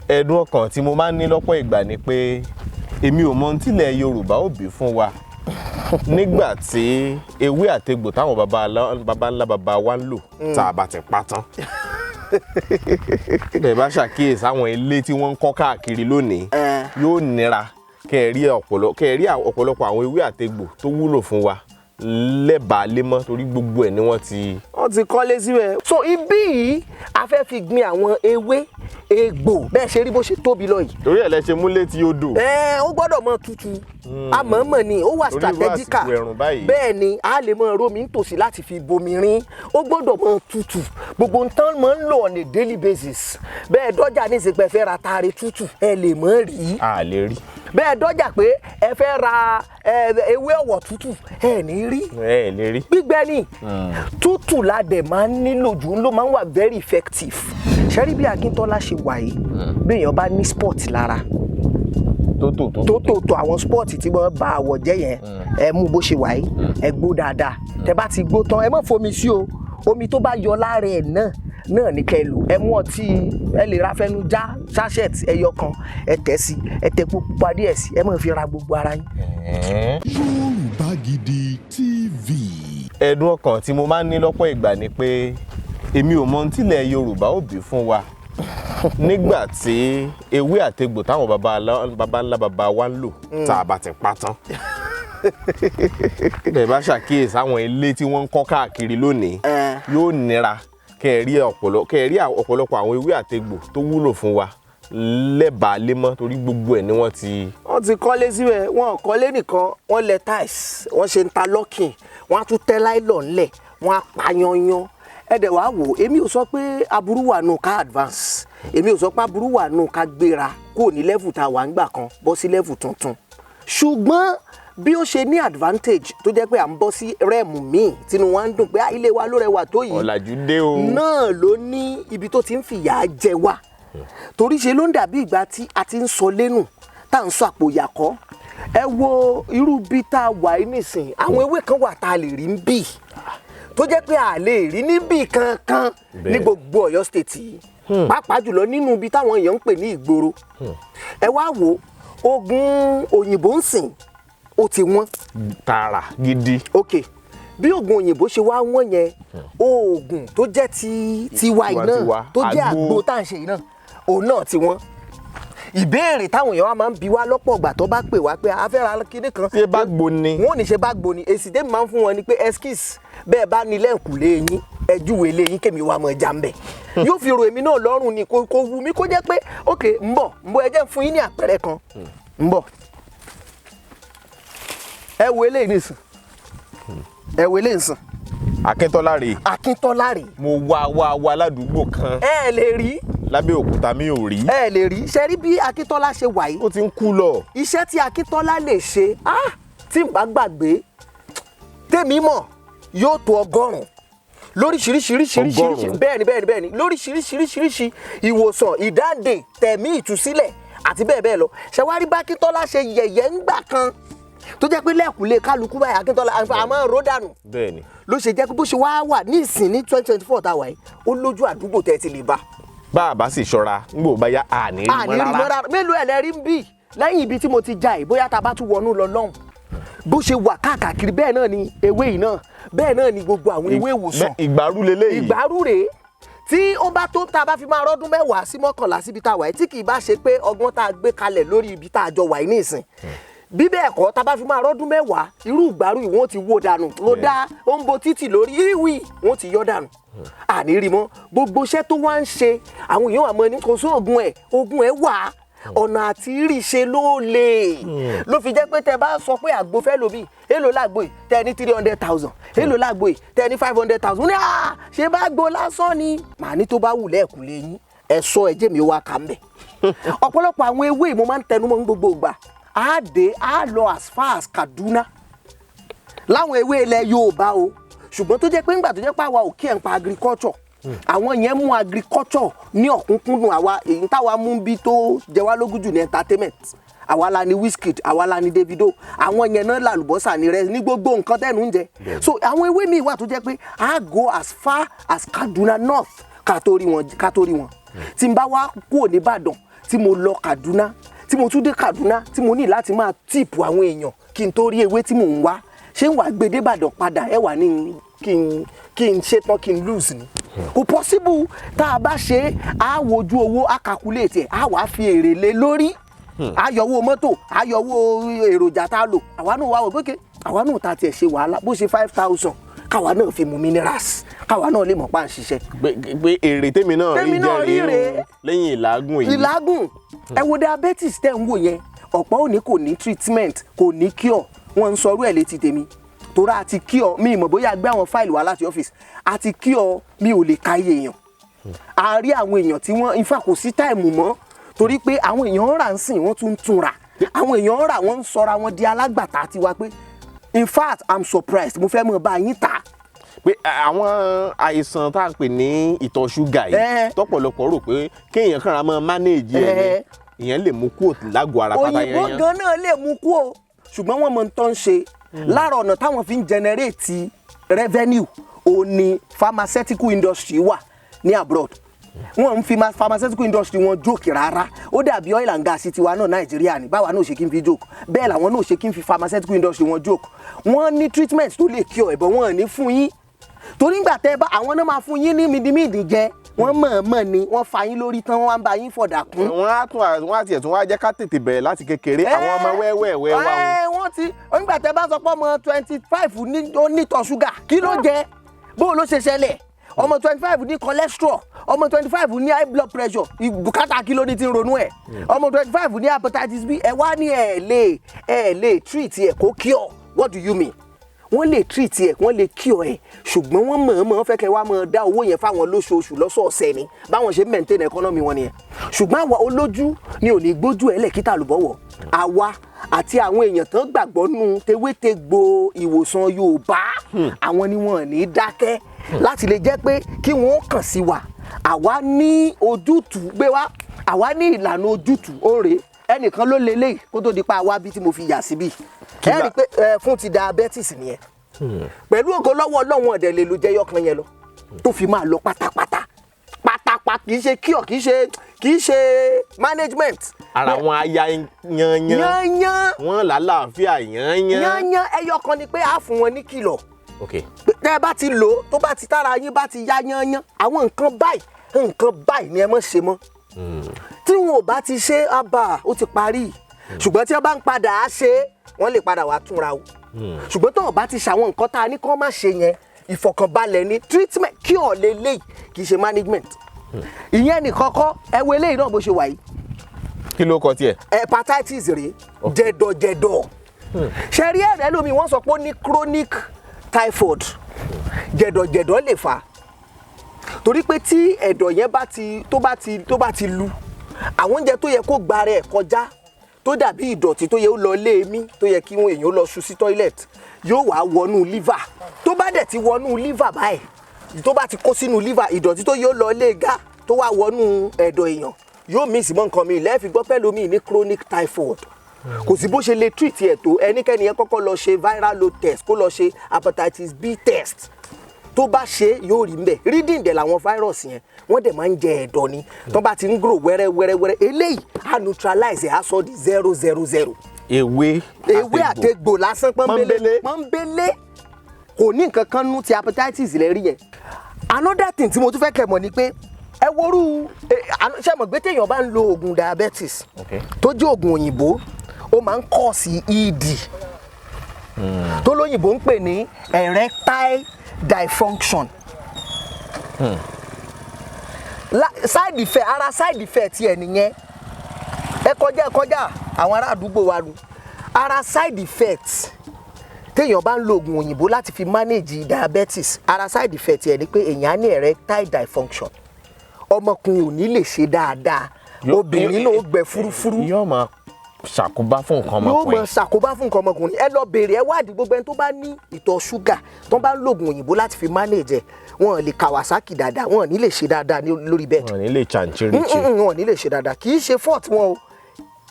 Ẹ̀dùn ọkàn tí mo máa ń ní lọ́pọ̀ ìgbà ni pé èmi ò mọ ohun tílẹ̀ Yorùbá ò bí fún wa nígbà tí ewé àtegbò táwọn baba ńlá baba wa ń lò tá a bá ti pa tán. Bẹ́ẹ̀ bá ṣàkíyèsí àwọn ilé tí wọ́n ń kọ́ káàkiri lónìí, yóò nira kẹ́ ẹ rí ọ̀pọ̀lọpọ̀ àwọn ewé àtegbò tó wúlò fún wa lẹ́bàá lémọ́, torí gbogbo ẹ̀ ni wọ́n ti Wọ́n ti kọ́lé síbẹ̀. So ibí yìí, a fẹ́ fi gbin àwọn ewé egbò. Bẹ́ẹ̀ ṣe rí bó ṣe tóbi lọ yìí. Torí ẹ̀ lẹ ṣe mú létí odò. Ẹ ó gbọ́dọ̀ mọ tutù àmọ́mọ́ ni ó wà Torí irú strategical. àsìkò ẹ̀rùn báyìí. Bẹ́ẹ̀ ni, a lè mọ rómi nítòsí láti fi bomi rin. Ó gbọ́dọ̀ mọ tutù. Gbogbo nǹkan máa ń lò on a daily basis. Bẹ́ẹ̀ dọ́jà ní ìsìnkú, ẹ fẹ́ ra taare tútù, ẹ lè mọ̀ rí. A lè rí. Bẹ́ẹ̀ dọ́jà pé ẹ fẹ́ ra ewé ọ̀wọ̀ tútù, ẹ ní rí. Ẹ lè rí. Gbígbẹ ni. Tútù la dẹ̀ máa ń nílò jù, ló máa ń wà very effective. Ṣẹ́rí bí Akíntọ́lá ṣe wà yìí, bí èèyàn bá ní spot lára tó tò tó tó tó tó, àwọn spot tí wọ́n bá àwọ̀ jẹ́ yẹn, ẹ mú bó ṣe wà yìí, ẹ gbó dáadáa. Tẹ bá ti gbó tán, ẹ má fomi sí o. Omi tó bá yọ lára ẹ̀ náà ní kẹ́ ẹ lò. Ẹ mú ọtí, ẹ lè ra fẹnu já sachet ẹyọ kan, ẹ tẹ̀ sí, ẹ tẹ̀ pupa díẹ̀ sí, ẹ má fi ra gbogbo ara yín. Yorùbá Gidi TV. Ẹ̀dùn ọkàn tí mo máa ń ní lọ́pọ̀ ìgbà ni pé èmi ò mọ ohun tílẹ̀ Yorùbá ò bí fún wa nígbà tí ewé àtegbò táwọn baba ńlá baba wa ń lò tá a bá ti pa tán. Bẹ́ẹ̀ bá ṣàkíyèsí àwọn ilé tí wọ́n ń kọ́ káàkiri lónìí, yóò nira kẹ́ ẹ rí ọ̀pọ̀lọpọ̀ àwọn ewé àtegbò tó wúlò fún wa lẹ́bàá lémọ́, torí gbogbo ẹ̀ ni wọ́n ti Wọ́n ti kọ́lé síbẹ̀. Wọ́n ò kọ́lé nìkan, wọ́n lẹ tiles, wọ́n ṣe interlocking, wọ́n á tún tẹ́ nylon ńlẹ̀, wọ́n á pa yanyan. Ẹ dẹ̀ wá wò, èmi ò sọ pé aburú wà nù ká advance, èmi ò sọ pé aburú wà nù ká gbéra kúrò ní level tá a wà ń gbà kan bọ́ sí level tuntun. Ṣùgbọ́n bí ó ṣe ní advantage tó jẹ́ pé à ń bọ́ sí realm míì tínú wa ń dùn pé, "Ah, ilé wa ló rẹwà tó yìí," Ọ̀làjú dé o. náà ló ní ibi tó ti ń fìyà jẹ wá, torí ṣe ló ń dàbí ìgbà tí a ti ń sọ lẹ́nu tá à ń sọ àpò ìyàkọ́. Ẹ wo irú bí tá a wà yìí nísìn, àwọn ewé kan wà tá a lè rí ń bì tó jẹ́ pé a lè rí níbì kankan ní gbogbo Ọ̀yọ́ State yìí, pàápàá jùlọ nínú ibi táwọn èèyàn ń pè ní ìgboro. Ẹ wá wo oògùn òyìnbó ń sìn, ó ti wọ́n. Tààrà gidi. Ok, bí oògùn òyìnbó ṣe wá wọ́n yẹn, oògùn tó jẹ́ ti tiwa yìí náà, Tiwantiwa, tó jẹ́ àgbo. Àgbo tá à ń ṣe yìí náà, òun náà ti wọ́n. Ìbéèrè táwọn èèyàn wa máa ń bi wá lọ́pọ̀ ìgbà tó bá pè wá pé a fẹ́ ra kinní kan, Ṣé bá gbo ni? Wọn ò ní ṣe bá gbo ni. Èsì tèmi máa ń fún wọn ni pé, excuse, bẹ́ẹ̀ bá ní lẹ́ǹkùlé yín, ẹ júwèé lé yín, kémi wá mọ̀ ẹja ń bẹ̀. Yóò fi ro èmi náà lọ́rùn ni. Kò wù mí kó jẹ́ pé, ok, ń bọ̀, ń bọ̀, ẹ jẹ́ n fún yín ní àpẹẹrẹ kan, ń bọ̀. Ẹ wo eléyìí nìsín, ẹ wo eléyìí nìsín. Akíntọ́lá rèé. Akíntọ́lá rèé. Mo wá wá wá ládùúgbò kan Ẹ lè rí. lábẹ́òkúta, mi ò rí. Ẹ lè rí. Ṣe rí bí Akíntọ́lá ṣe wà yìí? Ó ti ń kú lọ. Iṣẹ́ tí Akíntọ́lá lè ṣe, ah, tí n bá gbàgbé, tèmi mọ̀, yóò tó 100 lóríṣiríṣiríṣiríṣi. 100? Bẹ́ẹ̀ni, lóríṣiríṣiríṣiríṣi ìwòsàn, ìdáǹdè, tẹ̀mí, ìtúsílẹ̀ àti bẹ́ẹ̀ bẹ́ẹ̀ lọ. Ṣẹwárí bá Akíntọ́lá ṣe yẹ̀yẹ́ ńgbà kan tó jẹ́ pé lẹ́ẹ̀kúlé kálukú báyìí, Akíntọ́lá àmọ́ ró dànù, ló ṣe jẹ́ pé bó ṣe wá wà ní ìsìn ní 2024 tá a wà yìí, ó lójú àdúgbò tẹ́ ẹ ti lè bá. Bá a bá sì ṣọ́ra, ń gbò bá yá, àní rí Àní mọ́ rí mọ́ rárá. Rárá. Mélòó ẹ̀ lẹ́rí ń bì lẹ́yìn ibi tí mo ti já yìí? Bóyá tá a bá tún wọnú lọ lọ́hùn, bó ṣe wà káàkiri, bẹ́ẹ̀ náà ni ewé yìí náà, bẹ́ẹ̀ náà ni gbogbo àwọn ewé ìwòsàn. Ìgbàrú leléyìí. Ìgbàrú rèé. Tí ó bá tó tá a bá fi máa rọ́dún 10 sí 11 síbi tá a wà yìí, tí kì í bá ṣe pé ọgbọ́n tá a gbé kalẹ̀ lórí ibi tá a jọ wà yìí nísìn, bí bẹ́ẹ̀ kọ́, tá a bá fi máa rọ́dún 10, irú ìgbàrú yìí wọ́n ti wó dànù. Ló dá ó ń bo títì lórí ìwì, wọ́n ti yọ́ dànù, àní rí mọ́. Gbogbo iṣẹ́ tó wá ń ṣe, àwọn èèyàn àmọ́ ní kò sóògùn ẹ̀, oògùn ẹ̀ wà, ọ̀nà àti rí ṣe ló lè. Ló fi jẹ́ pé tẹ bá sọ pé àgbo fẹ́ lómi, èlò lágbo yìí? Tẹ ní 300,000. Èlò lágbo yìí? Tẹ ní 500,000. Ní à ṣe bá gbo lásán ni màá ní tó bá wù lẹ́ẹ̀kúlé yín, ẹ sọ ẹ jẹ́ mi wá kà ń bẹ̀. Ọ̀pọ̀lọpọ̀ àwọn ewé mo máa ń tẹnu mọ́ ní gbogbo ìgbà. Á dé, á lọ as far as Kaduna láwọn ewé ilẹ̀ Yorùbá o. Ṣùgbọ́n tó jẹ́ pé ńgbà tó jẹ́ pé àwa ò kí ẹ̀ ń pa agriculture, àwọn yẹn mú agriculture ní ọ̀kúnkúndùn. Àwa, èyí táwa mú bí tó jẹ wá lógún jù ní entertainment. Àwa la ní Wizkid, àwa la ní Davido. Àwọn yẹn náà làlùbọ́sà ní rẹ ní gbogbo nǹkan tẹ́nu ń jẹ. So àwọn ewé míì wà tó jẹ́ pé a go as far as Kaduna North ká tó rí wọn, ká tó rí wọn. Tí n bá wá kúrò nìbàdàn, Tí mo lọ Kaduna, tí mo tún dé Kaduna, tí mo ní láti máa tip àwọn èèyàn kí n tó rí ewé tí mò ń wá, ṣé ń wàá gbé dé Ìbàdàn padà, ẹ wà ní kí n ṣe tán, kí n lose ni? Kò possible. Tá a bá ṣe é, á wojú owó, á calculate ẹ̀, á wàá fi èrè lé lórí, á yọwọ́ mọ́tò, á yọwọ́ èròjà tá a lò. Àwa náà wá wò pé àwa náà ta tiẹ̀ ṣe wàhálà, bó ṣe 5,000, káwa náà fi mu minerals, káwa náà lè mọ̀ pa à ń ṣiṣẹ́. Pé èrè tèmi náà rí Tèmi náà jẹ́ rí rèé rèé. o, lẹ́yìn ìlágùn èyí. Ìlágùn. Ẹ wo diabetes tẹ́ ń wò yẹn, ọ̀pọ̀ ò ní kò ní treatment, kò ní cure. Wọ́n ń sọrú ẹ̀ létí tèmi torá àti cure mi ìmọ̀ bóyá gbé àwọn fáìlì wá láti ọ́fíìsì àti cure mi ò lè ka iye èèyàn. A rí àwọn èèyàn tí wọ́n, in fact, kò sí time mọ́, torí pé àwọn èèyàn ń rà ń sìn, wọ́n tún ń tún rà, àwọn èèyàn ń rà, wọ́n ń sọra wọn di alágbàtà tiwa pé in fact, I'm surprised, mo fẹ́ mọ̀ bá yín tà. Pé àwọn àìsàn tá a pè ní ìtọ̀ ṣúgà yìí, tọ́pọ̀lọpọ̀ rò pé kéèyàn kàn ra máa manage ẹ̀ ni, ìyẹn lè mú kúrò lágọ̀ọ́ ara pátá Òyìnbó yẹn. gan náà lè mú kú o, ṣùgbọ́n wọ́n mọ ń tán ṣe. Lára ọ̀nà táwọn fi ń generate revenue ò ní pharmaceutical industry wà ní abroad. Wọ́n ń fi pharmaceutical industry wọn joke rárá. Ó dàbí oil and gas tiwa náà Nàìjíríà ní, báwa náà ṣe kí n fi joke, bẹ́ẹ̀ làwọn náà ṣe kí n fi pharmaceutical industry wọn joke. Wọ́n ní treatment tó lè cure ẹ̀bọ̀, wọn ò ní fún yín, torí ngbà tẹ́ bá àwọn náà máa fún yín ní mídìmídì jẹ, wọ́n mọ̀ọ́mọ̀ ni wọ́n fa yín lórí tán, wọ́n wá ń bá yín fọ̀dà kún. Wọ́n á tiẹ̀ tún wá jẹ́ ká tètè bẹ̀rẹ̀ láti kékeré, àwọn ọmọ wẹ́wẹ́wẹ́ wa wọn. Wọ́n ti nígbà tẹ́ bá sọ pé ọmọ 25 ní ó nítọ̀ ṣúgà, kí ló jẹ? Bó ló ṣe ṣẹlẹ̀? Ọmọ 25 ní cholesterol, ọmọ 25 ní high blood pressure, bùkátà kí ló ní ti ń ronú ẹ̀? Ọmọ 25 ní hepatitis B. Ẹ wá ní ẹ lè treat ẹ kó cure. What do you mean? Wọ́n lè treat ẹ̀, wọ́n lè cure ẹ̀, ṣùgbọ́n wọ́n mọ̀ọ́mọ̀ fẹ́ kẹ́ wá máa dá owó yẹn fáwọn lóṣooṣù, lọ́sọ̀ọ̀sẹ̀ ni. Báwọn ṣe ń maintain economy wọn nìyẹn. Ṣùgbọ́n àwa olójú ni ò ní gbójú ẹ̀ lẹ̀kítà lùbọ̀wọ̀. Àwa àti àwọn èèyàn tán gbàgbọ́ nù tewétegbò ìwòsàn Yorùbá, àwọn ni wọn ò ní dákẹ́ láti lè jẹ́ pé kí wọ́n kàn sí wa. Àwa ní ojútùú gbé wá, àwa ní ìlànà ojútùú. Ó rèé, ẹnìkan ló lélẹ́yìí kó tó di pa wá bí tí mo fi yà síbí. Ẹ rí i pé fún ti diabetes nìyẹn. Pẹ̀lú ògo lọ́wọ́ Ọlọ́run, ọ̀dẹ̀ lè lo jẹyọ kan yẹn lọ tó fi máa lọ pátápátá pátápátá. Kì í ṣe cure, kì í ṣe management. Ara wọn aya yanyan. Yányán. Wọn làlàáfíà yanyan. Yányán. Ẹyọ kan ni pé a fún wọn ní kìlọ̀ pé tẹ́ ẹ bá ti lò ó, tó bá ti tára yín bá ti yá yányán, àwọn nǹkan báyìí, nǹkan báyìí ni ẹ má ṣe mọ́. Tí wọn ò bá ti ṣe ábà, ó ti parí. Ṣùgbọ́n tí wọ́n bá ń padà á ṣe é, wọ́n lè padà wá túnra o. Ṣùgbọ́n tí wọn bá ti ṣàwọn nǹkan tá a ní kán má ṣe yẹn, ìfọ̀kànbalẹ̀ ni treatment. Cure lélẹ́yìí, kì í ṣe management. Ìyẹn nìkan kọ́. Ẹ wo eléyìí náà bó ṣe wà yìí. Kí ló kọ tiẹ̀? Hepatitis rèé, jẹ̀dọ̀jẹ̀dọ̀. Ṣe rí ẹ̀rẹ́ lómi, wọ́n sọ pé ó ní chronic typhoid. Jẹ̀dọ̀jẹ̀dọ̀ lè fà á, torí pé tí ẹ̀dọ̀ yẹn bá ti tó bá ti tó bá ti lu àwọn oúnjẹ tó yẹ kó gba ara ẹ̀ kọjá, tó dàbí ìdọ̀tí tó yẹ ó lọ lé èémí, tó yẹ kí èèyàn lọ ṣu sí toilet, yóò wá wọnú liver. Tó bá dẹ̀ ti wọnú liver báyìí, tó bá ti kó sínú liver, ìdọ̀tí tó yẹ ó lọ lé gá tó wá wọnú ẹ̀dọ̀ èèyàn, yóò mix mọ́ nǹkan mi lẹ́ẹ̀fi gbọ́ pẹ́lú mi ní chronic typhoid. Kò sí bó ṣe lè treat ẹ̀ tó. Ẹnikẹ́ni yẹn kọ́kọ́ lọ ṣe viral load test, kó lọ ṣe hepatitis B test. Tó bá ṣe, yóò rí mbẹ. Reading dẹ̀ làwọn virus yẹn, wọ́n dẹ̀ máa ń jẹ ẹ̀dọ̀ ni tó bá ti ń grow wẹ́rẹ́ wẹ́rẹ́ wẹ́rẹ́. Eléyìí á neutralize ẹ̀, á sọ di 0 0 0. Ewé. Ewé àtegbò lásán pọ́nbélé. Pọ́nbélé. Pọ́nbélé, kò ní nǹkan kan nú. Ti hepatitis lẹ rí yẹn. Another thing tí mo tún fẹ́ kẹ́ mọ̀ ni pé ẹ worú ṣe mọ̀ pé téèyàn bá ń lo oògùn diabetes tó jẹ́ oògùn òyìnbó, ó máa ń cause ED, tó lóyìnbó ń pè ní erectile dysfunction. Side effect, ara side effect tiẹ̀ nìyẹn. Ẹ kọjá, ẹ kọjá, àwọn ará àdúgbò wa lu. Ara side effect téèyàn bá ń lo oògùn òyìnbó láti fi manage diabetes, ara side effect ẹ̀ ni pé èèyàn á ní erectile dysfunction. Ọmọkùnrin ò ní lè ṣe dáadáa, obìnrin náà ó gbẹ fúrúfúrú. Yóò máa ṣàkóbá fún nǹkan Yóò mọ ọmọkùnrin. Ṣàkóbá fún nǹkan ọmọkùnrin. Ẹ lọ bèèrè, ẹ wádìí, gbogbo ẹni tó bá ní ìtọ̀ ṣúgà tó bá ń lo oògùn òyìnbó láti fi manage ẹ̀, wọn ò lè Kawasaki dáadáa, wọn ò ní lè ṣe dáadáa lórí bed. Wọn ní lè chàǹchìrìchì. Wọn ò ní lè ṣe dáadáa. Kì í ṣe fault wọn o,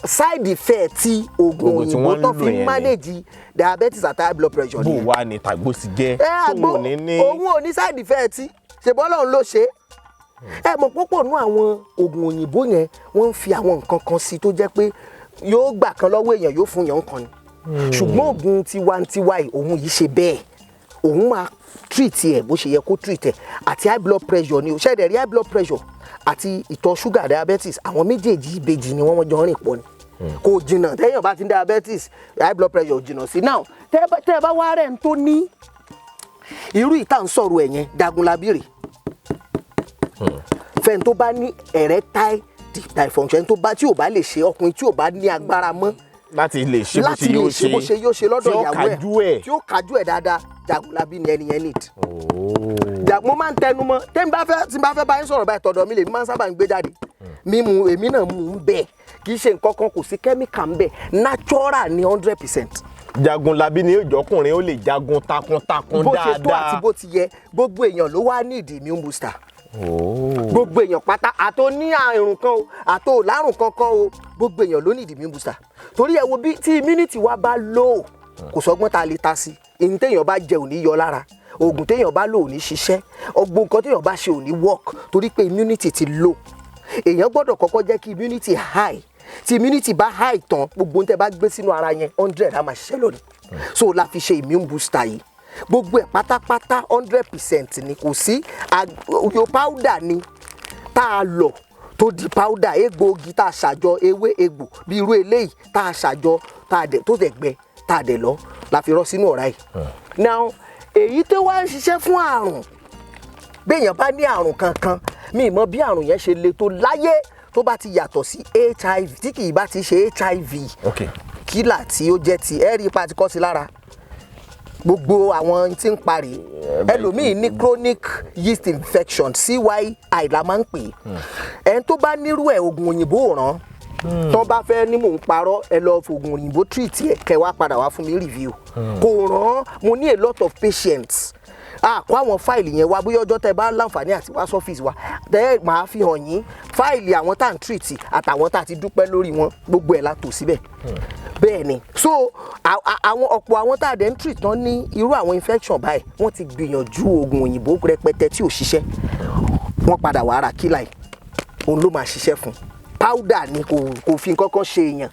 side effect ti oògùn Oògùn tí òyìnbó wọ́n ń tó lò fi yẹn ni. manage diabetes àti high blood pressure Bó nìyẹn. wà ní tàgbó sì jẹ́? Ẹ àgbo tóun ò ní ní. Òun ò ní side effect, ṣèbọ́ Ọlọ́run ló ṣe é. Ẹ mọ̀ púpọ̀ nú àwọn oògùn òyìnbó yẹn, wọ́n ń fi àwọn nǹkan kan sí tó jẹ́ pé yóò gbà kan lọ́wọ́ èèyàn, yóò fún yàn kan ni. Ṣùgbọ́n oògùn tiwantiwa yìí, òun yìí ṣe bẹ́ẹ̀, òun máa treat ẹ̀ bó ṣe yẹ kó treat ẹ̀. Àti high blood pressure ni o ṣẹ̀dẹ̀ rí, high blood pressure àti ìtọ̀ ṣúgà, diabetes, àwọn méjèèjì ìbejì ni wọ́n jọ ń rìn pọ̀ ni, kò jìnnà. Tẹ́yàn bá ti ní diabetes, high blood pressure ò jìnnà sí. Now, tẹ́ ẹ bá wá rẹ̀ ń tó ní irú ìta ń sọ̀rọ̀ ẹ̀ yẹn, Jagunlabi rè fẹ́ni tó bá ní erectile dysfunction, tó bá tí ò bá lè ṣe, ọkùnrin tí ò bá ní agbára mọ́ láti lè ṣe bó láti ṣe lè yóò ṣe bó ṣe yóò ṣe lọ́dọ̀ tí ó ìyàwó ẹ̀, kájú ẹ̀. tí ó kájú ẹ̀ dáadáa, Jagunlabi ni ẹni yẹn need. Mo máa ń tẹnu mọ́, tẹ́ n bá fẹ́ tí n bá fẹ́ bá yín sọ̀rọ̀ báyìí, tọ̀dọ̀ mi lèmi máa ń sábà ń gbé jáde. Mímu èmi náà mú un bẹ́ẹ̀, kì í ṣe nǹkan kan, kò sí kẹ́míkà ń bẹ̀, natural ni 100%. Jagunlabi ni ìjọkùnrin ó lè jagun takuntakun Bó ṣe tó dáadáa. àti bó ti yẹ. Gbogbo èèyàn ló wá ní ìdí immune booster, gbogbo èèyàn pátá, àtò ní àrùn kan o, àtò lárùn kankan o, gbogbo èèyàn ló ní ìdí immune booster. Torí ẹ wo bí tí immunity wa bá low, kò sọgbọ́n tá a lè ta sí èyí. Téèyàn bá jẹ ò ní yọ lára, oògùn téèyàn bá lò ò ní ṣiṣẹ́, ọgbọ́n nǹkan téèyàn bá ṣe ò ní work, torí pé immunity ti low. Èèyàn gbọ́dọ̀ kọ́kọ́ jẹ́ kí immunity high. Tí immunity bá high tán, gbogbo ohun tẹ́ bá gbé sínú ara yẹn, 100 á máa ṣiṣẹ́ lónìí. So la fi ṣe immune booster yìí. Gbogbo ẹ̀ pátápátá, 100% ni, kò sí yo powder ni tá a lọ tó di powder, egbòogi tá a ṣàjọ ewé egbò bí irú eléyìí tá a ṣàjọ, tá a dẹ̀ tó dẹ̀ gbẹ, tá a dẹ̀ lọ la fi rọ́ sínú ọ̀rá yìí. Now, èyí tó wá ń ṣiṣẹ́ fún àrùn, béèyàn bá ní àrùn kankan, mi mọ bí àrùn yẹn ṣe le tó láyé, tó bá ti yàtọ̀ sí HIV, tí kì í bá ti ṣe HIV, kílà tí ó jẹ́ ti ẹ̀rí ipa ti kọ́ sí lára gbogbo àwọn tí ń parí. Ẹlòmíì ní chronic yeast infection, CYI la máa ń pè é. Ẹni tó bá nírú ẹ̀, oògùn òyìnbó ò ràn. Tó bá fẹ́ ní mò ń parọ́, ẹ lọ fògùn òyìnbó treat ẹ, kẹ́ wá padà wá fún mi review. Kò ràn. Mo ní a lot of patients, a kó àwọn fáìlì yẹn wá. Bóyá ọjọ́ tẹ́ bá láǹfààní àti wá sọ́fíìsì wa, tẹ́ máa fi hàn yín fáìlì àwọn tá à ń treat àtàwọn tá a ti dúpẹ́ lórí wọn, gbogbo ẹ̀ la tò síbẹ̀. Bẹ́ẹ̀ ni. So àwọn ọ̀pọ̀ àwọn tá a dẹ̀ ń treat tán ní irú àwọn infection báyìí, wọ́n ti gbìyànjú oògùn òyìnbó rẹpẹtẹ tí ò ṣiṣẹ́, wọ́n padà wá ra kílà yìí, òun ló máa ṣiṣẹ́ fún. Powder ni, kò fi nǹkan kan ṣe èèyàn.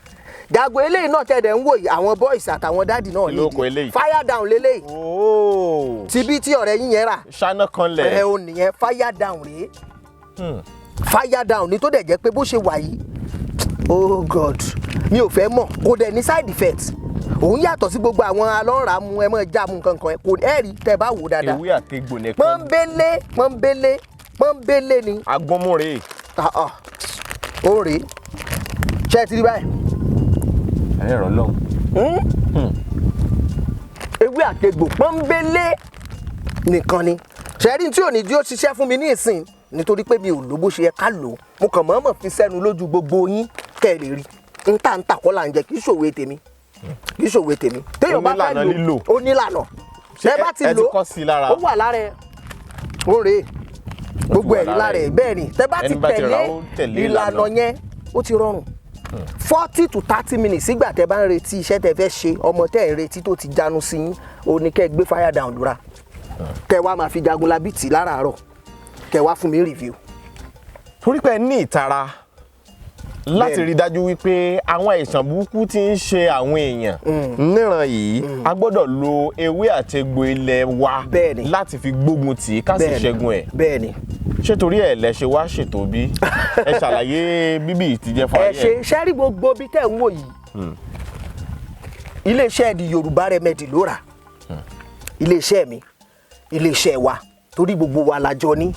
Jago eléyìí náà tẹ̀dẹ̀ ń wò yìí, àwọn boys àtàwọn daddy náà Kí ló kọ nídìí. Eléyìí? Fire down leléyìí. Ooo. Tibí tí ọ̀rẹ́ yín yẹn rà. Ṣáná kanlẹ̀. Ẹ ò nìyẹn, fire down rèé. Fire down ni, tó dẹ̀ jẹ́ pé bó ṣe wà yìí, oh God, mi ò fẹ́ mọ̀, kò dẹ̀ ní side effect. Òun yàtọ̀ sí gbogbo àwọn alọ́ra mu, ẹ mọ̀ já mu nǹkan kan, kò ẹ rí tẹ́ bá wò dáadáa. Ewé àtegbò nìkan. Pọ́nbélé, pọ́nbélé, pọ́nbélé ni. Agbọ́nmúre. Ah, ah. Ó rèé, ṣé ẹ ti rí báyìí? Ẹ̀rọ lọ́hùn. Ewé àtegbò pọ́nbélé nìkan ni. Ṣẹ́rí tí ò ní jí ó ṣiṣẹ́ fún mi ní ìsìn, nítorí pé mi ò lò bó ṣe yẹ ká lò ó. Mo kàn mọ̀ọ́mọ̀ fi sẹ́nu lójú gbogbo yín kẹ́ ẹ lè rí n tà ń tà kọ́ là ń jẹ. Kì í ṣòwe tèmi, kì í ṣòwe tèmi. Téèyàn bá fẹ́ nílànà lò lílò. Ó nílànà. Ṣé Ẹ bá ti ẹ ti lò kọ́ sí i lára? Ó wà lára ẹ, ó rèé, gbogbo wà ẹ̀rí lára lára ẹ̀. ẹ̀. Bẹ́ẹ̀ ni, tẹ bá ti Ẹni bá ti rà tẹ̀lé ó tẹ̀lé ìlànà ìlànà. yẹn, ó ti rọrùn. 40 to 30 minutes sígbà tẹ bá ń retí iṣẹ́ tẹ fẹ́ ṣe, ọmọ tẹ ń retí tó ti jánu sí yín, ó ní kẹ́ ẹ gbé fire down lura, kẹ́ ẹ wá máa fi Jagunlabi tì láràárọ̀, kẹ́ ẹ wá fún mi review. Torí pé ẹ ní ìtara láti rí dájú wípé àwọn àìsàn burúkú tí ń ṣe àwọn èèyàn níran yìí, a gbọ́dọ̀ lo ewé àtegbò ilẹ̀ wa láti fi gbógun tì í, ká sì ṣẹ́gun ẹ̀. Bẹ́ẹ̀ni. Ṣé torí ẹ̀ lẹ ṣe wá ṣètò bí ẹ ṣàlàyé bíbí ti jẹ́ fún Ẹ ayé ṣe ṣẹ́rí, gbogbo bí tẹ̀ ń wò yìí, iléeṣẹ́ di Yorùbá Remedy ló rà. Iléeṣẹ́ mi, iléeṣẹ́ wa, torí gbogbo wa la jọ ní.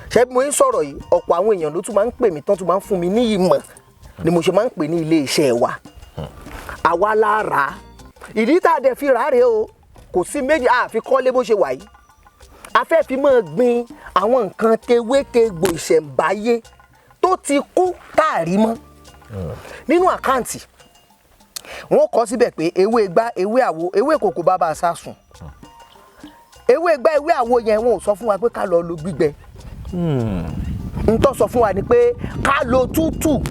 Ṣé bí mo ń sọ̀rọ̀ yìí, ọ̀pọ̀ àwọn èèyàn ló tún máa ń pè mí tán, tún máa ń fún mi ní ìmọ̀ ni mo ṣe máa ń pè ní iléeṣẹ́ wa. Àwa la rà á. Ìdí tá a dẹ̀ fi rà á rèé o, kò sí méjì, àfi kọ́lé bó ṣe wà yìí, a fẹ́ fi máa gbin àwọn nǹkan tewétegbò ìṣẹ̀ǹbáyé tó ti kú tá a rí mọ́. Nínú àkáǹtì wọ́n kọ síbẹ̀ pé ewé gbá, ewé àwo, ewé kòkó bàbá sásùn, ewé gbá, ewé àwo yẹn, wọn ò sọ fún wa pé ká lọ lo gbígbẹ. N tó sọ fún wa ni pé ká lo tútù.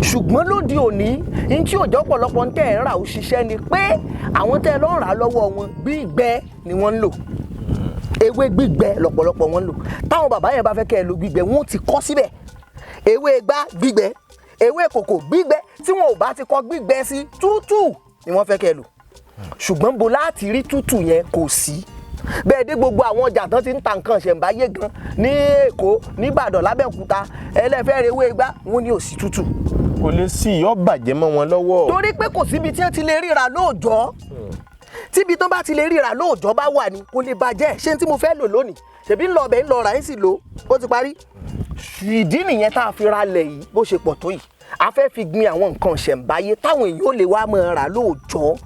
Ṣùgbọ́n lóde òní, n tí òjò pọ̀lọpọ̀ ń tẹ̀ ń rà ó ṣiṣẹ́ ni pé àwọn tẹ́ ẹ lọ́ ń rà lọ́wọ́ wọn, gbígbẹ ni wọ́n ń lò. Ewé gbígbẹ lọ́pọ̀lọpọ̀ wọn ń lò. Táwọn bàbá yẹn bá fẹ́ kẹ́ ẹ lo gbígbẹ, wọ́n ti kọ́ síbẹ̀: ewé gbá gbígbẹ, ewé kòkò gbígbẹ. Tí wọn ò bá ti kọ gbígbẹ sí, tútù ni wọ́n fẹ́ kẹ́ ẹ lò. Ṣùgbọ́n bo láti rí tútù yẹn? Kò sí. Bẹ́ẹ̀ dé gbogbo àwọn ọjà tán ti ń ta nǹkan ṣẹ̀ǹbáyé gan ní Èkó, nìbàdàn, lábẹ́òkúta, ẹlẹ́fẹ́ rewé gbá, wọn ní ò sí tútù. Kò lè sí, yọ bàjẹ́ mọ́ wọn lọ́wọ́. Torí pé kò síbi tí wọ́n ti lè ríra lóòjọ́. Tíbi tán bá ti lè ríra lóòjọ́ bá wà ní, kò lè bàjẹ́. Ṣé tí mo fẹ́ lò lónìí, ṣèbí ń lọ ọbẹ̀, ń lọ rà ń sì lò ó, ti parí. Ìdí nìyẹn tá a fi ra lẹ̀ yìí bó ṣe pọ̀ tó yìí. A fẹ́ fi gbin àwọn nǹkan ṣẹ̀ǹbáyé táwọn èèyàn ó lè wá máa rà lóòjọ́.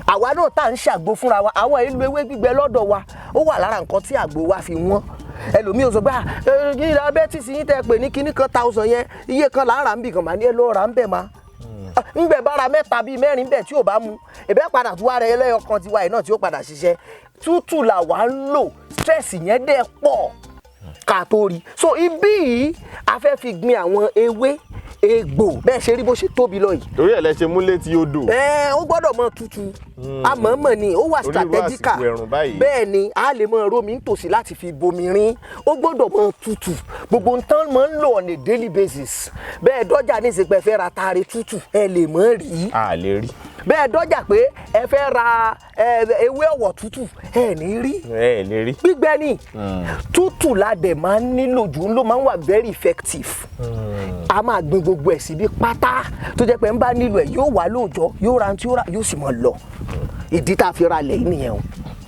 Àwa náà tá à ń ṣàgbo fúnra wa, àwọn ìlú ewé gbígbẹ lọ́dọ̀ wa, ó wà lára nǹkan tí àgbo wa fi wọ́n. Ẹlòmíì ò sọ pé kí diabetes yín tẹ́ pè ní kinní kan thousand yẹn, iye kan là ń rà ń bì kan. Mà ní ẹ lọ́ọ́ rà ń bẹ̀, ma ńgbẹ bára mẹ́ta bíi mẹ́rin bẹ́ẹ̀ tí ò bá mu ìbẹ́ padà tó wá rẹ ẹlẹ́yọ kan tiwa yìí náà tí ó padà ṣiṣẹ́. Tútù là wà ń lò, stress yẹn dẹ̀ pọ̀ ká tó rí. So ibí yìí, a fẹ́ fi gbin àwọn ewé egbò. Bẹ́ẹ̀ ṣe rí bó ṣe tóbi lọ yìí. Torí ẹ̀ lẹ ṣe mú létí odò. Ẹ ó gbọ́dọ̀ mọ tutù àmọ́mọ́ ni ó wà Torí irú strategical. àsìkò ẹ̀rùn báyìí. Bẹ́ẹ̀ ni, a lè mọ rómi nítòsí láti fi bomi rin. Ó gbọ́dọ̀ mọ tutù. Gbogbo nǹkan mọ́ ń lò on a daily basis. Bẹ́ẹ̀ dọ́jà ní ìsìnkú, ẹ fẹ́ ra taare tútù, ẹ lè mọ́ rí. A lè rí. Bẹ́ẹ̀ dọ́jà pé ẹ fẹ́ ra ewé ọ̀wọ̀ tútù, ẹ ní rí. Ẹ lè rí. Gbígbẹ ni. Tútù la dẹ̀ máa ń nílò jù, ló máa ń wà very effective. A máa gbin gbogbo ẹ̀ síbi pátá tó jẹ́ pé ń bá nílò ẹ̀, yóò wá lóòjọ́, yóò ra tí ó rà, yóò sì máa lọ. Ìdí tá a fi ra lẹ̀ yìí nìyẹn o.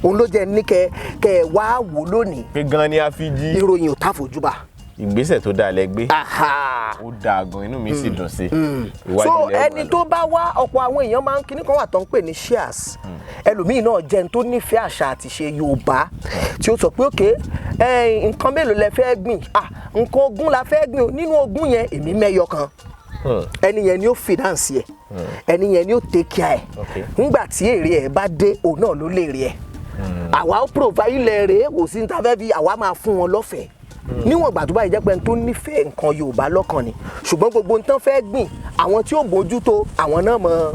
Òun ló jẹ́ ní kẹ kẹ wá wò lónìí. Pé gan ni a fi jí. Ìròyìn ò tá fojúbà. Ìgbésẹ̀ tó dáa lẹ gbé. Aha. Ó dáa gan, inú mi sì dùn sí i. So ẹni tó bá wá, ọ̀pọ̀ àwọn èèyàn máa ń kíní kan wà tó ń pè ní shares. Ẹlòmíì náà jẹ́ ẹni tó nífẹ̀ẹ́ àṣà àti ṣe Yorùbá tí ó sọ pé, "Okay, nǹkan mélòó lẹ fẹ́ gbìn?" "Ah, nǹkan 20 la fẹ́ gbìn o." Nínú 20 yẹn, èmi mẹ́yọ kan. Ẹni yẹn ni ó finance ẹ, ẹni yẹn ni ó take care ẹ. Nígbà tí èrè ẹ bá dé, òun náà ló lè rí ẹ. Àwa ó provide ilẹ̀ rẹ̀, kò sí ní ta fẹ́ fi, àwa máa fún wọn lọ́fẹ̀ẹ́ níwọ̀n ìgbà tó bá yìí jẹ́ pé ẹni tó nífẹ̀ẹ́ nǹkan Yorùbá lọ́kàn ni. Ṣùgbọ́n gbogbo nǹkan fẹ́ gbìn, àwọn tí ó bójútó, àwọn náà mọ̀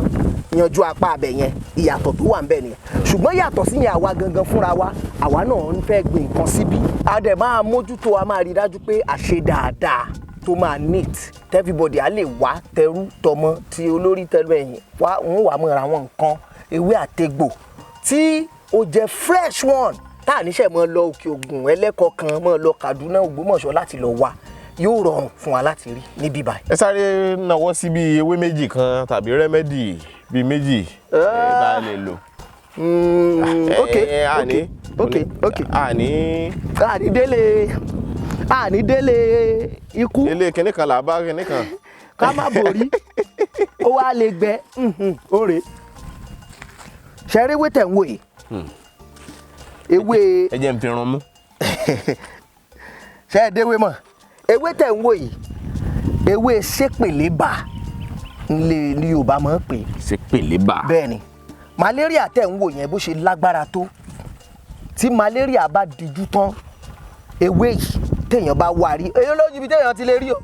yanjú apá abẹ yẹn. Ìyàtọ̀ tó wà ń bẹ nìyẹn. Ṣùgbọ́n yàtọ̀ sí yẹn, àwa gangan fúnra wa, àwa náà ń fẹ́ gbìn nǹkan síbí. A dẹ̀ máa mójútó, a máa rí dájú pé a ṣe dáadáa tó máa neat, everybody á lè wá, tẹrú tọmọ tí olórí tẹlú ẹ̀yìn wá, ń wà mọ́ra àwọn nǹkan ewé àtegbò tí ó jẹ́ fresh one tá à níṣẹ́ mọ́ lọ Òkè Ògùn, ẹlẹ́kọ̀ọ́ kan mọ́ lọ Kaduna, Ògbómọ̀ṣọ́ láti lọ wá. Yóò rọrùn fún wa láti rí níbí báyìí. Ẹ sáré nawọ́ sí bí ewé méjì kan tàbí remedy bíi méjì tá a lè lò. Ok. Àní Ok. Àní. Àní délé, àní délé ikú. Ilé kinní kan là bá kinní kan. Ká má borí, ó wá lè gbẹ ó rè ṣẹ́rí. Ewé tẹ̀ ń wò yìí, ewé Ẹ jẹ́ n fi run mú. Ṣe é déwé mọ̀? Ewé tẹ̀ ń wò yìí, ewé ṣépèlébà ńlẹ̀ ní Yorùbá máa ń pè é. Ṣe pèlè bá. Bẹ́ẹ̀ ni. Malaria tẹ̀ ń wò yẹn, bó ṣe lágbára tó, tí malaria bá dijú tán, ewé yìí téèyàn bá wà rí, èyí lójú ibi téèyàn ti lè rí o.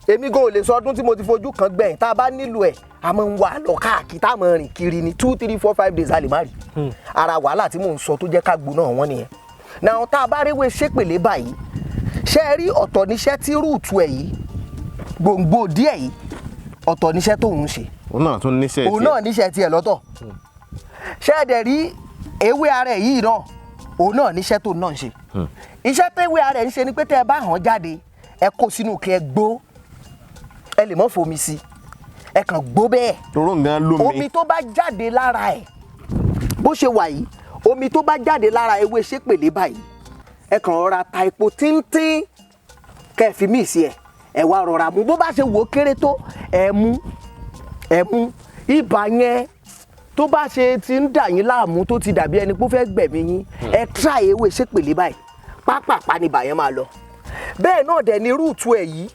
Èmi gan ò lè sọ ọdún tí mo ti fojú kan gbẹ̀yìn. Tá a bá nílò ẹ̀, a máa ń wà lọ káàkiri, tá a máa rìn kiri ní 2, 3, 4, 5 days, a lè má rí. Ara wàhálà tí mò ń sọ tó jẹ́ ká gbóná wọn nìyẹn náà. Tá a bá ríwé ṣépèlé báyìí, ṣé ẹ rí ọ̀tọ̀ níṣẹ́ tí root ẹ̀ yìí, gbòǹgbò díẹ̀ yìí, ọ̀tọ̀ níṣẹ́ tóun ń ṣe. Òun náà tún níṣẹ́. Òun náà níṣẹ́ tiẹ̀ lọ́tọ̀. Ṣé ẹ dẹ̀ rí ewé ara ẹ̀ yìí náà? Òun náà níṣẹ́ tó náà ń ṣe. Iṣẹ́ tẹ́wé ara ẹ̀ ń ṣe ni pé tẹ́ ẹ bá hàn jáde, ẹ kó sínú kí ẹ gbó, ẹ lè mọ́ fomi sí, ẹ kàn gbó bẹ́ẹ̀. Toró nǹkan lómi. Omi tó bá jáde lára ẹ̀, bó ṣe wà yìí, omi tó bá jáde lára ewé ṣépèlé báyìí, ẹ kàn rọra ta epo tíntín kẹ́ ẹ fi míì sí ẹ, ẹ wá rọra mú. Bó bá ṣe wò ó kéré tó, ẹ mú, ẹ mú. Ibà yẹn tó bá ṣe ti ń dà yín láàmú, tó ti dàbí ẹni pé ó fẹ́ gbẹ̀mí yín, ẹ try ewé ṣépèlé báyìí, pápápá ni ibà yẹn máa lọ. Bẹ́ẹ̀ náà dẹ̀ ni root ẹ̀ yìí.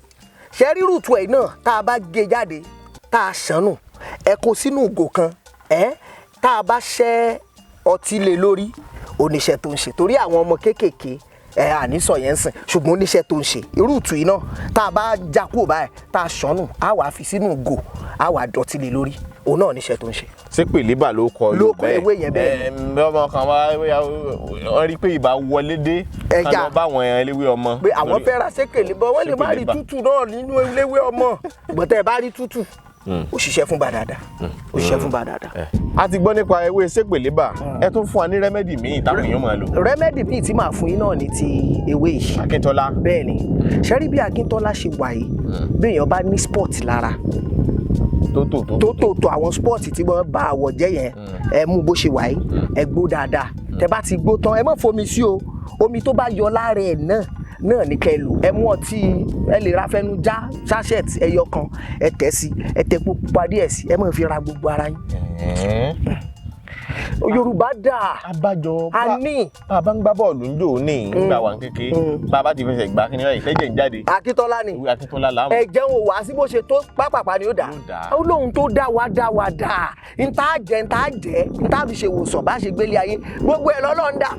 Ṣe rí root ẹ̀ náà, tá a bá gé jáde, tá a ṣànù, ẹ kó sínú ìgò kan, ẹ tá a bá ṣẹ́ ọtí lé lórí, oníṣẹ́ tó ń ṣe. Torí àwọn ọmọ kéékèèké ẹ àníṣọ yẹn ń sìn, ṣùgbọ́n oníṣẹ́ tó ń ṣe root yìí náà, tá a bá já kúrò báyìí, tá a ṣànù, á wàá fi sínú ìgò, á wàá dọ̀tí lé lórí. Òun náà níṣẹ́ tó ń ṣe. Ṣé pèlébà ló kọ Ló kọ ewé yẹn bẹ́ẹ̀. Ẹ ọmọ kan wá wọ́n rí pé ibà wọlé dé, Ẹja. ká lọ bá àwọn eléwé ọmọ. Pé àwọn fẹ́ ra sékèlè bọ́, wọ́n lè má rí Ṣépèlébà. tútù náà nínú eléwé ọmọ, ṣùgbọ́n tẹ́ ẹ bá rí tútù, ó ṣiṣẹ́ fún bá dáadáa, ó ṣiṣẹ́ fún bá dáadáa. A ti gbọ́ nípa ewé ṣépèlébà, ẹ tún fún wa ní remedy míì táwọn èèyàn máa lò. Remedy míì tí màá fún yín náà ní ti ewé yìí. Akíntọ́lá. Bẹ́ẹ̀ ni, ṣẹ́rí bí Akíntọ́lá ṣe wà yìí, bí èèyàn bá ní sport lára tó tò tó tó tó tó àwọn sport tí wọ́n bá àwọ̀ jẹ́ yẹn, ẹ mú bó ṣe wà yìí, ẹ gbó dáadáa. Tẹ bá ti gbó tán, ẹ má fomi sí o, omi tó bá yọ lára ẹ̀ náà ní kẹ́ ẹ lò. Ẹ mú ọtí, ẹ lè ra fẹnu já sachet ẹyọ kan, ẹ tẹ̀ sí, ẹ tẹ̀ pupa díẹ̀ sí, ẹ má fi ra gbogbo ara yín. Yorùbá dà. Abájọ. A ní. Bá a bá ń gbá bọ́ọ̀lù ń jò ní nígbà wà ń kékeré, bá a bá ti fẹsẹ̀ gbá kí ni báyìí, tẹ́jẹ̀ ń jáde. Akíntọ́lá ni. Ewé Akíntọ́lá làwọn. Ẹ̀jẹ̀ ò wá sí bó ṣe tó, pápápá ni ó dà. Yóò dà. Ó lóhun tó dá wa dá wa dà, n tá jẹ, n tá jẹ, n tá fi ṣe wòsàn, bá ṣe gbélé ayé, gbogbo ẹ̀ lọ́lọ́ ń dà.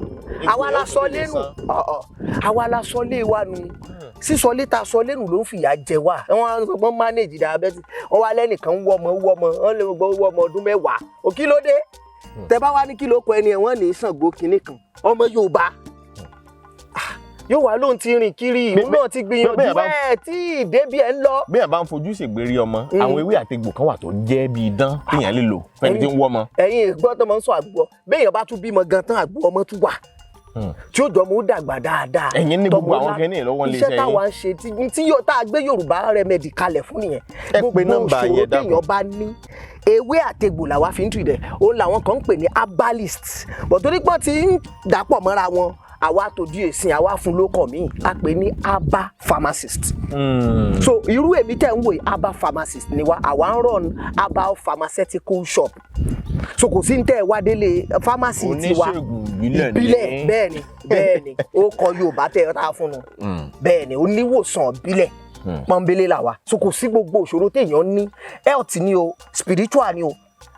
Àwa la sọ lẹ́nu ọ̀ọ̀, àwa la sọ lé wa nu, sísọ lé ta sọ lẹ́nu ló ń fìyà jẹ wá. Wọ́n á sọ pé wọ́n manage diabetes, wọ́n wá lẹ́nìkan ń wọ́ ọmọ, ń wọ́ ọmọ, wọ́n lè gbọ́ wọ́ ọmọ ọdún 10, òkí ló dé? Tẹ bá wá ní kí ló kọ ẹni ẹ̀, wọ́n ní Ṣàngó kinní kan, ọmọ Yorùbá yóò wá lóun ti rìn kiri, ìlú náà ti gbìyànjú ẹ̀ tí ìdébí ẹ̀ ń lọ. Bí ẹ̀ bá ń fojú ṣègbérí ọmọ, àwọn ewé àtegbò kan wà tó jẹ́ bí idán téèyàn lè lò fẹ́ni tí ń wọ́ ọmọ. Ẹ̀yin ìgbọ́ tó máa ń sọ àgbo, béèyàn bá tún bímọ gan tán, àgbo ọmọ tún wà tí ó jọ mú dàgbà dáadáa. Ẹ̀yin ní gbogbo Tọmọ àwọn lá- kinní lọ́wọ́ nílé iṣẹ́ iṣẹ́ táwa ń ṣe tí yóò tá a gbé Yorùbá Remedy kalẹ̀ fún nìyẹn. Ẹ pe nọ́mbà Gbogbo yẹn, ìṣòro dákun. téèyàn bá ní, ewé àtegbò làwa fi ń tì dẹ̀, òun làwọn kan ń pè ní herbalist, bọ̀ torí pọ́n ti ń dàpọ̀ mọ́ra wọn, àwa tòjú èsìn àwa fún lókàn míì, a pè ní herbal pharmacist. So irú èmi tẹ̀ ń wò yìí, herbal pharmacist ni wa, àwa ń run herbal pharmaceutical shop, so kò sí ní tẹ́ ẹ wá délé pharmacy tiwa. Oníṣègùn ìbílẹ̀ ni. Ìbílẹ̀, bẹ́ẹ̀ ni, bẹ́ẹ̀ ni, ó kọ Yorùbá tẹ́ ẹ tá a fún un, bẹ́ẹ̀ ni, oníwòsàn ìbílẹ̀ pọ́nbélé là wa. So kò sí gbogbo òṣòro téèyàn ní, health ni o, spiritual ni o,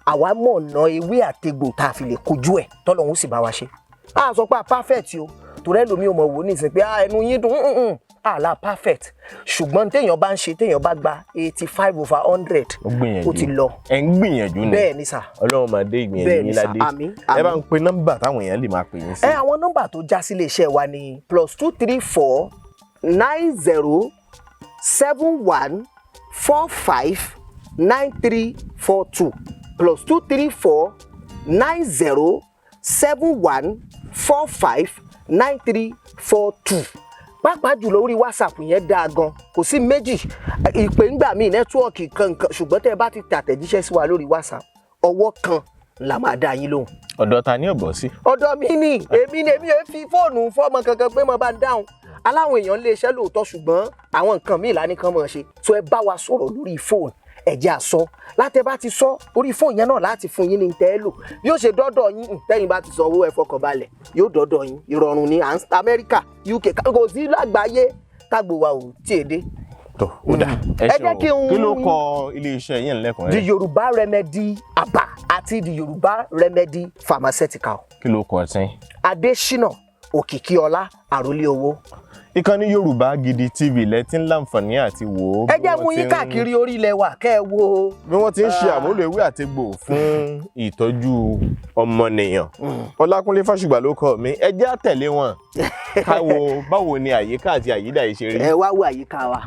àwa mọ̀ ọ̀nà ewé àtegbò tá a fi lè kojú ẹ̀, tọ́lọ́hún sì bá wa ṣe. A sọ pé a perfect o, torí ẹlòmíì ò mọ̀ wò ní ìsìn pé "Ah, ẹnu yín dùn àlà perfect", ṣùgbọ́n téèyàn bá ń ṣe, téèyàn bá gba 85/100, Ó gbìyànjú. ó ti lọ. Ẹ̀ ń gbìyànjú ni. Bẹ́ẹ̀ ni sà. Ọlọ́run máa dé ìgbìyànjú Bẹ́ẹ̀ ni yín sà. ládé. Àmín, Ẹ bá àmín. ń pe nọ́mbà táwọn èèyàn lè máa pè yín sí. Ẹ àwọn nọ́mbà tó já sí iléeṣẹ́ wa ní +234 90 71 45 93 42, +234 90 71 45 93 42. Pàápàá jùlọ orí WhatsApp yẹn dáa gan, kò sí méjì ìpè ńgbà míì, network kankan, ṣùgbọ́n tẹ́ ẹ bá ti tàtẹ̀jíṣẹ́ sí wa lórí WhatsApp, ọwọ́ kan la máa dá yín lóhùn. Ọ̀dọ̀ ta ni ọ̀bọ̀ sí? Ọ̀dọ̀ mi ni, èmi ni, èmi ò fi fóònù fọ́mọ kankan pé mo bá ń dáhùn. Aláwọn èèyàn lè ṣẹ́ lóòótọ́, ṣùgbọ́n àwọn nǹkan míì lánìí kan mọ̀ ṣe tó, ẹ bá wa sọ̀rọ̀ lórí fóònù, ẹ jẹ́ àsọ látẹ bá ti sọ orí fóònù yẹn náà láti fún yín ní tẹ́ ẹ lò, bí ó ṣe dọ́dọ̀ yín. Tẹ́yìn bá ti sanwó, ẹ fọkànbalẹ̀, yóò dọ́dọ̀ yín, ìrọ̀rùn ní Amẹ́ríkà, UK, kò sí lágbàáyé tágbò wa ò tí ì dé. Tó ó dà. Ẹ jẹ́ kí n- Kí ló kọ iléeṣẹ́ yẹn lẹ́kùnrẹ́rẹ́? The Yorùbá Remedy Aba àti The Yorùbá Remedy Pharmaceutical. Kí ló kọ tí? Adésínà Òkìkíọlá, Àròlé Owó. Ìkànnì Yorùbá Gidi TV lẹ ti ń láǹfààní àti wò ó. Ẹ jẹ́ mú yín káàkiri orí ilẹ̀ wa kẹ́ ẹ wo. Bí wọ́n ti ń ṣe àmúlò ewé àtegbò fún ìtọ́jú ọmọnìyàn. Ọlákúnlé Fásùgbà ló kọ mi, ẹ jẹ́ á tẹ̀lé wọn ká wo báwo ni àyíká àti àyídà yìí ṣe rí. Ẹ wá wo àyíká wa.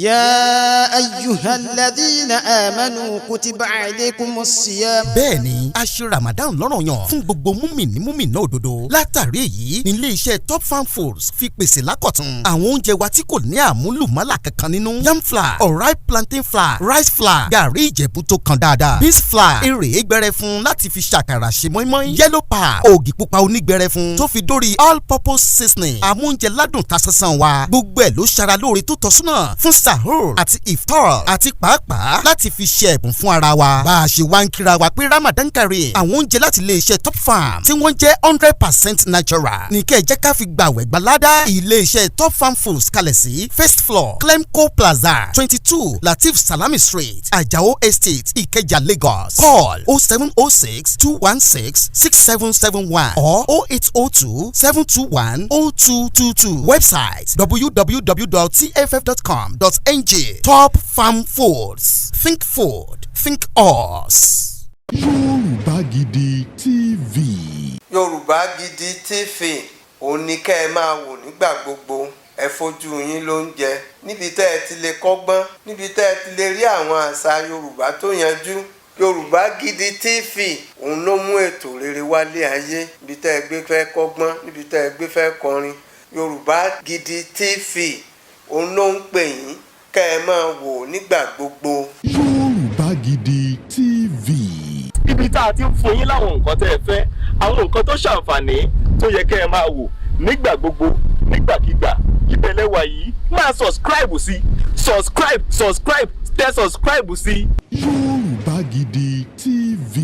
يا أيها الذين آمنوا كتب عليكم الصيام. Bẹ́ẹ̀ ni, a ṣe Ramadan lọ́ranyàn fún gbogbo múmìnì múmìnà òdodo. Látàrí èyí ní ilé-iṣẹ́ Top Farm Foods fi pèsè lákọ̀tun àwọn oúnjẹ wa tí kò ní àmúlùmálà kankan nínú: yam flour, ọ̀rá, plantain flour, rice flour, gàrí Ìjẹ̀bú tó kan dáadáa, beans flour, èrè gbẹrẹfun láti fi ṣàkàrà ṣe mọ́ínmọ́ín, yellow pap, ògì pupa onígbẹrẹfun, tó fi dórí all purpose seasoning, amóúnjẹ ládùn ta sánsán wa. Gbogbo ẹ̀ ló ṣara lóore, tó tọ́súnà fún sahur àti iftar, àti pàápàá láti fi ṣe ẹ̀bùn fún ara wa. Bá a ṣe wá ń kíra wa pé Ramadan Kareem, àwọn oúnjẹ láti ilé iṣẹ́ Top Farm tí wọ́n jẹ́ 100% natural ní kẹ́ ẹ jẹ́ ká fi gbàwẹ̀ gbalada. Ilé iṣẹ́ Top Farm Foods kalẹ̀ sí first floor, Clemco Plaza, 22 Latif Salami Street, Ajao Estate, Ikeja, Lagos. Call 07062166771 or 08027210222. Website www.tff.com.ng. Top Farm Foods. Think food, think us. Yorùbá Gidi TV. Yorùbá Gidi TV, òun ni kẹ́ ẹ máa wò nígbà gbogbo. Ẹ fojú yín ló ń jẹ níbi tẹ́ ẹ ti lè kọ́gbọ́n, níbi tẹ́ ẹ ti lè rí àwọn àṣà Yorùbá tó yanjú. Yorùbá Gidi TV, òun ló mú ètò rere wálé ayé. Níbi tẹ́ ẹ gbé fẹ́ kọ́gbọ́n, níbi tẹ́ ẹ gbé fẹ́ kọrin, Yorùbá Gidi TV, òun ló ń pè yín kẹ́ ẹ máa wò nígbà gbogbo. Yorùbá Gidi TV. Ibi tá a ti ń fún yín láwọn nǹkan tẹ́ ẹ fẹ́, àwọn nǹkan tó ṣàǹfààní tó yẹ kẹ́ ẹ máa wò nígbà gbogbo, nígbàkigbà, ibẹ̀ lẹ́wà yìí. Máa subscribe sí, subscribe, subscribe, tẹ subscribe sí. Yorùbá Gidi TV.